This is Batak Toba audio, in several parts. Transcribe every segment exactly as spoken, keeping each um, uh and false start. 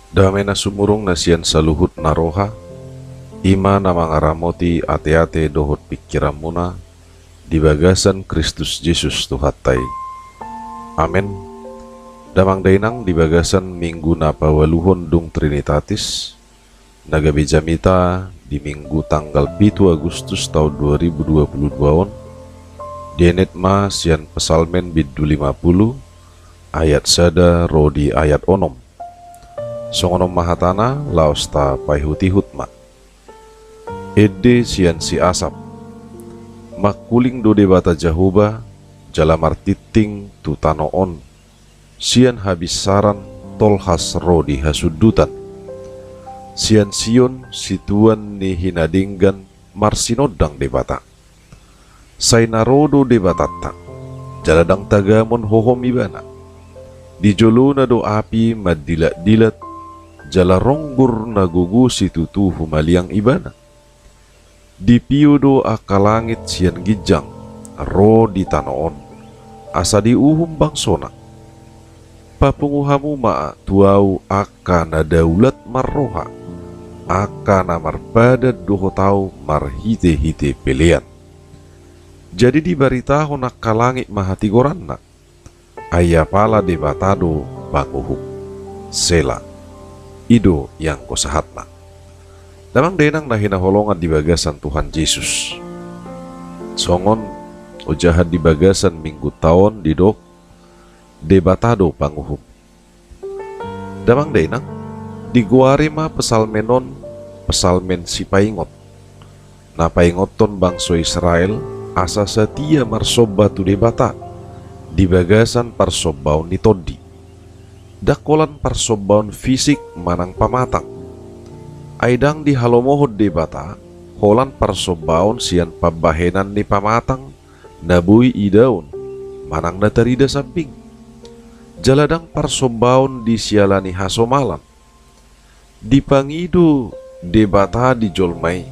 Dame na sumurung na sian saluhut na roha, i ma na mangaramoti ateate dohot pingkiranmuna di bagasan Kristus Jesus Tuhanta i. Amen. Damang dainang, di bagasan minggu na paualuhon dung Trinitatis, na gabe jamita di minggu tanggal pitu Agustus taon dua ribu dua puluh dua on, dienet ma sian Psalmen bindu lima puluh, ayat sada ro di ayat onom. Songon on ma hatana, laos tapaihutihut ma. Ende sian si Asap. Mangkuling do Debata Jahowa, jala martingting tu tano on, sian habinsaran tolhas ro di hasundutan. Sian Sion, situan ni hinadenggan, marsinondang Debata. Sai na ro do Debatanta, jala ndang tagamon hohom Ibana. Di jolona do api mandilakdilat, jala ronggur na gogo situtu humaliang Ibana. Dipio do angka langit sian ginjang ro di tano on, asa diuhum bangsona. Papungu hamu ma tu Ahu angka na daulat marroha, angka na marpadan dohot Ahu marhitehite pelean. Jadi dibaritahon angka langit ma hatigoranna, ai apala Debata do panguhum. Sela. I do ianggo sahatna. Damang dainang na hinaholongan di bagasan Tuhan Jesus. Songon ojahan di bagasan minggunta on didok, Debata do panguhum. Damang dainang, digoari ma Psalmen on Psalmen Sipaingot. Na paingothon bangso Israel asa satia marsomba tu Debata di bagasan parsombaon ni tondi. Ndang holan parsombaon fisik manang pamatang. Ai ndang dihalomohon Debata holan parsombaon sian pambahenan ni pamatang na boi idaon manang na tarida sambing. Jala ndang parsombaon di siala ni hasomalan. Dipangido Debata di jolma i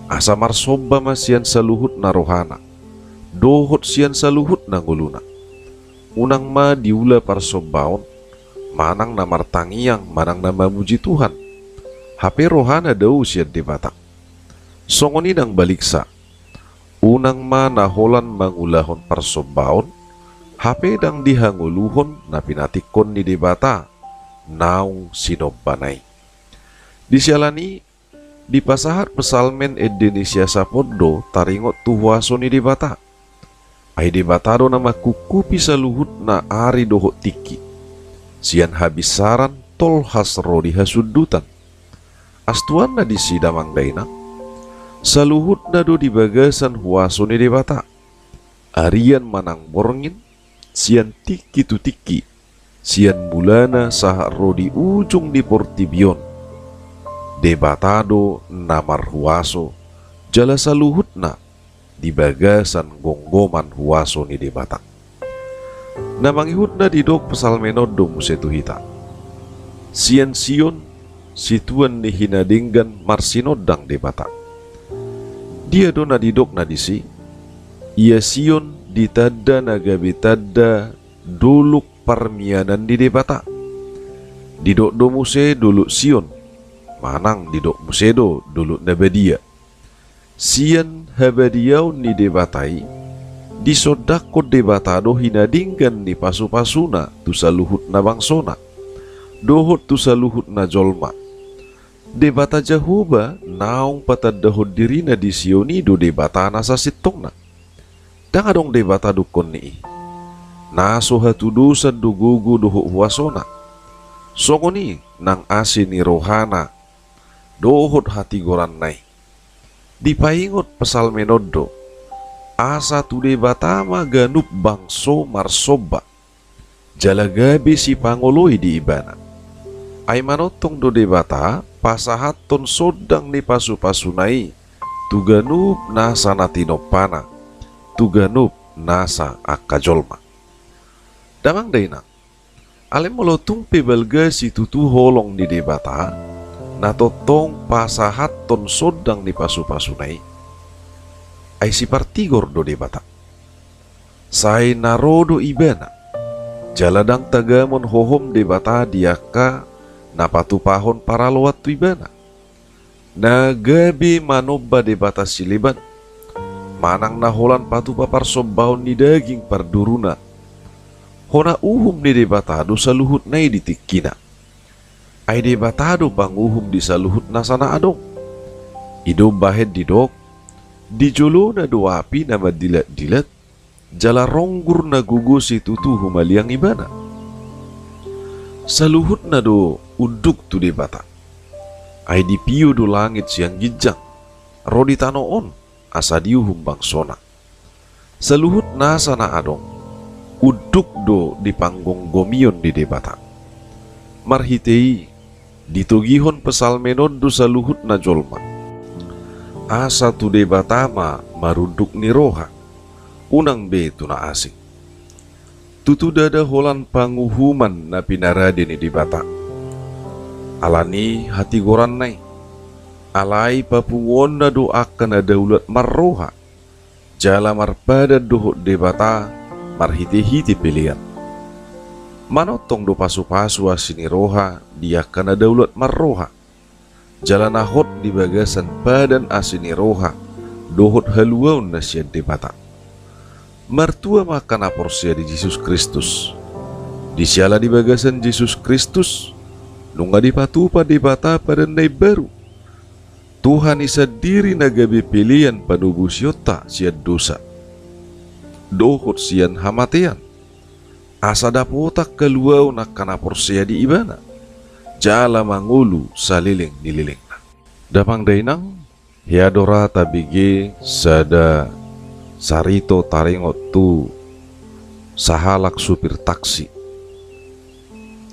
asa marsomba ma sian saluhutna rohana dohot sian saluhutna ngoluna. Unang ma diula parsombaon manang na martangiang manang na mamuji Tuhan, hape rohana dao sian Debata. Songon i nang baliksa. Unang ma na holan mangulahon parsombaon, hape ndang dihangoluhon na pinatikkon ni Debata naung sinombana i. Di siala ni i, dipasahat Psalmen ende ni si Asap on do taringot tu huaso ni Debata. Ai Debata do na mangkungkupi saluhutna ari dohot tingki, sian habinsaran tolhas ro di hasundutan. Astuanna disi damang dainang, saluhutna do di bagasan huaso ni Debata. Arian manang borngin, sian tingki tu tingki, sian mulana sahat ro di ujung ni portibi on. Debata do na marhuaso, jala saluhutna di bagasan gomgoman huaso ni Debata. Na mangihutna didok Psalmen on do muse tu hita. Sian Sion, situan ni hinadenggan marsinondang Debata. Dia do na didokna disi? Ia Sion ditanda na gabe tanda dolok parmianan ni Debata. Didok do muse dolok Sion, manang didok muse do dolok na badia. Sian habadiaon ni Debata i, disondangkon Debata do hinadenggan ni pasupasuna tu saluhutna bangsona dohot tu saluhutna jolma. Debata Jahowa naung patandahon dirina di Sion i do Debata na sasintongna. Ndang adong Debata dungkon ni i, na so hatudosan do gogo dohot huasona. Songon i nang asi ni rohana dohot hatigoranna i. Dipaingot Psalmen on do, asa tu Debata ma ganup bangso marsomba, jala gabe sipangoloi di Ibana. Ai manongtong do Debata pasahathon sondang ni pasupasuna i tu ganup nasa na tinompana, tu ganup nasa angka jolma. Damang dainang, alai molo tung pe balga situtu holong ni Debata na tongtong pasahathon sondang ni pasupasuna i, ai sipartigor do Debata. Sai na ro do Ibana, jala ndang tagamon hohom Debata di angka na patupahon paraloan tu ibana, na gabe manomba debata sileban, manang na holan patupa parsombaon ni daging parduruna. Hona uhum ni Debata do saluhutna i di tingkina. Ai Debata do panguhum di saluhut nasa na adong. I do bahen didok, di jolona do api na mandilatdilat, jala ronggur na gogo situtu humaliang ibana. Saluhutna do unduk tu Debata. Ai dipio do langit sian ginjang, ro di tano on, asa diuhum bangsona. Saluhut nasa na adong, unduk do di panggomgomion ni Debata. Marhite i, ditogihon Psalmen on do saluhutna jolma, asa tu Debata ma marunduk ni roha, unang be tu na asing. Tutu ndada holan panguhuman na pinarade ni Debata. Alani hatigoranna i, alai papunguonna do angka na daulat marroha, jala marpadan dohot Debata marhitehite pelean. Manongtong do pasupasu asi ni roha di angka na daulat marroha, jala na hot di bagasan padan asi ni roha dohot haluaon na sian Debata. Martua ma angka na porsea di Jesus Kristus. Di siala di bagasan Jesus Kristus, nunga dipatupa Debata padan na imbaru. Tuhan i sandiri na gabe pelean panobusionta sian dosa dohot sian hamatean, asa dapotan haluaon angka na porsea di Ibana, jala mangolu saleleng ni lelengna. Damang dainang, hea do ra tabege sada sarito taringot tu sahalak supir taksi.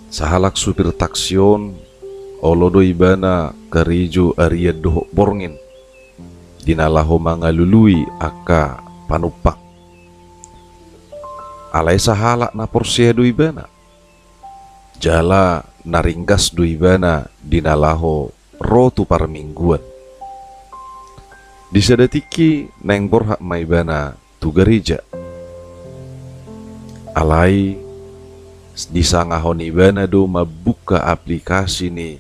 Sahalak supir taksi on, olo do ibana karejo arian dohot borngin di na laho mangalului angka panumpang. Alai sahalak na porsea do ibana, jala na ringgas do ibana di na laho ro tu parmingguan. Di sada tingki naeng borhat ma ibana tu gareja. Alai disangahon ibana do mambuka aplikasi ni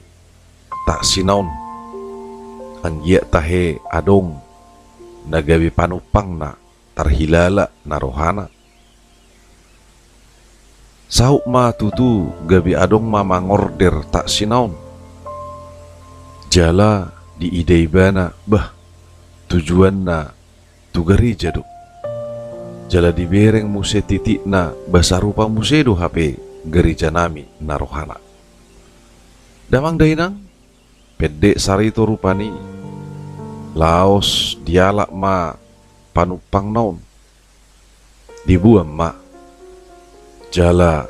taksina on, anggiat tahe adong na gabe panumpangna tarhilala na rohana. Saut ma tutu gabe adong ma mangorder taksina on. Jala diida ibana, bah, tujuanna tu gareja do. Jala dibereng muse titikna, bah, sarupa muse do hape garejanami na rohana. Damang dainang, pendek sarito rupani, laos dialap ma panumpangna on. Diboan ma, jala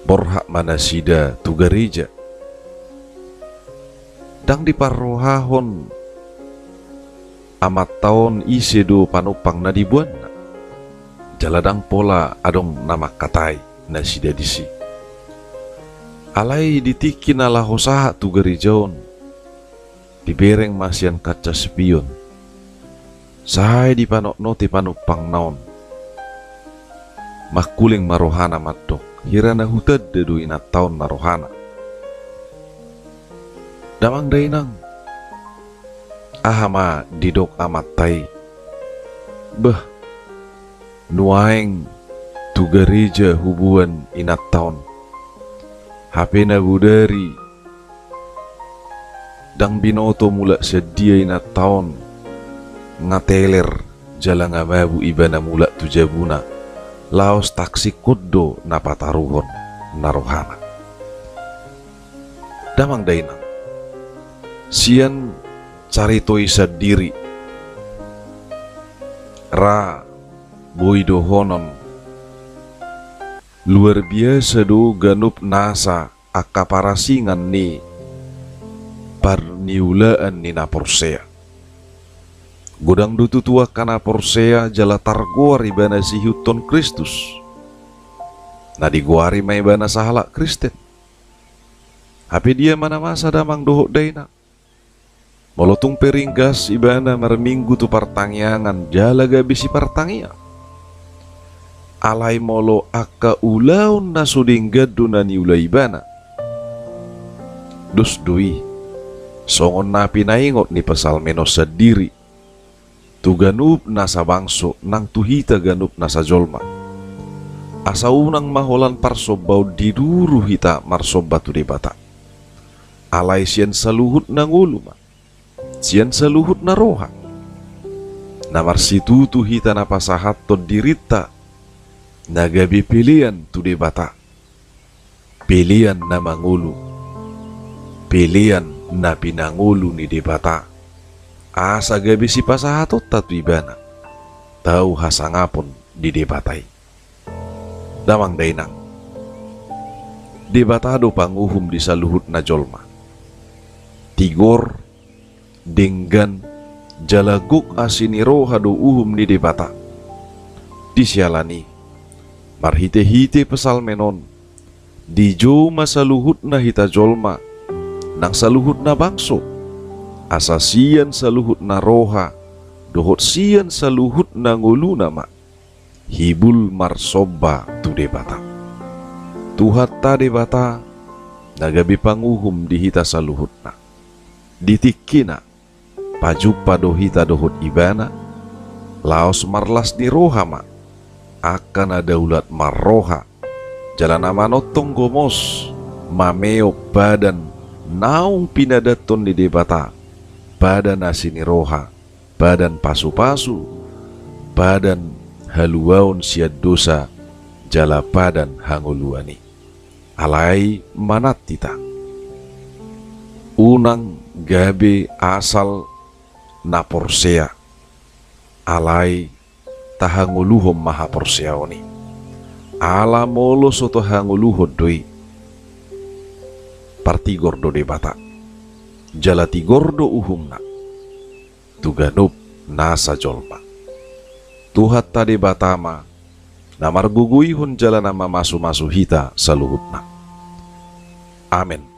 borhat ma nasida tu gareja. Ndang diparrohahon amanta on ise do panumpang na diboanna. Jala ndang pola adong na mangkatai nasida disi. Alai di tingki na laho sahat tu gareja on, dibereng ma sian kaca spion. Sai dipanotnoti panumpangna on. Mangkuling ma rohana mandok, hira na hutanda do inanta on na rohana. Damang dainang, aha ma didok amanta i? Bah, nuaeng tu gareja huboan inanta on. Hape na bodari ndang binoto mulak sian dia inanta on, nga teler jala nga mabuk ibana mulak tu jabuna, laos taksingkon do na pataruhon na rohana. Damang dainang, sian carito i sandiri ra boi dohonon, luar biasa do ganup nasa angka parasingan ni parniulaan ni na porsea. Godang do tutu angka na porsea jala targoar ibana siihuthon Kristus. Na digoari ma ibana sahalak Kristen. Hape dia ma na masa damang dohot dainang? Molo tung pe ringgas ibana marminggu tu partangiangan jala gabe sipartangiang. Alai molo angka ulaon na so denggan do na niula ibana, Dos do i, songon na pinaingot ni psalmen on sandiri, tu ganup nasa bangso nang tu hita ganup nasa jolma. Asa unang ma holan parsombaon di duru hita marsomba tu Debata. Alai sian saluhut na ngolu ma, sian saluhut na roha. Na marsitutu hita na pasahathon dirinta, na gabe pelean tu Debata. Pelean na mangolu, pelean na pinangolu ni Debata, asa gabe sipasahatonta tu Ibana, tau hasangapon di Debata i. Damang dainang, Debata do panguhum di saluhut na jolma. Tigor, denggan, jala gok asi ni roha do uhum ni Debata. Di siala ni i, marhitehite psalmen on, dijou ma saluhutna hita jolma, nang saluhutna bangso, asa sian saluhutna roha, dohot sian saluhutna ngoluna ma, hibul marsomba tu Debata. Tuhanta Debata, na gabe panguhum di hita saluhutna. Di tingkina, pajumpa do hita dohot Ibana, laos marlas ni roha ma, angka na daulat marroha, jala na manongtong gomos, mameop padan, naung pinadathon ni Debata, padan asi ni roha, padan pasupasu, padan haluaon sian dosa, jala padan hangoluan i. Alai manat hita. Unang gabe asal na porsea, alai tahangoluhon ma haporseaon i. Ala molo so tahangoluhon do i, partigor do Debata. Jala tigor do uhumna tu ganup nasa jolma. Tuhanta Debata ma, na margogoihon jala na mamasumasu hita saluhutna. Amen.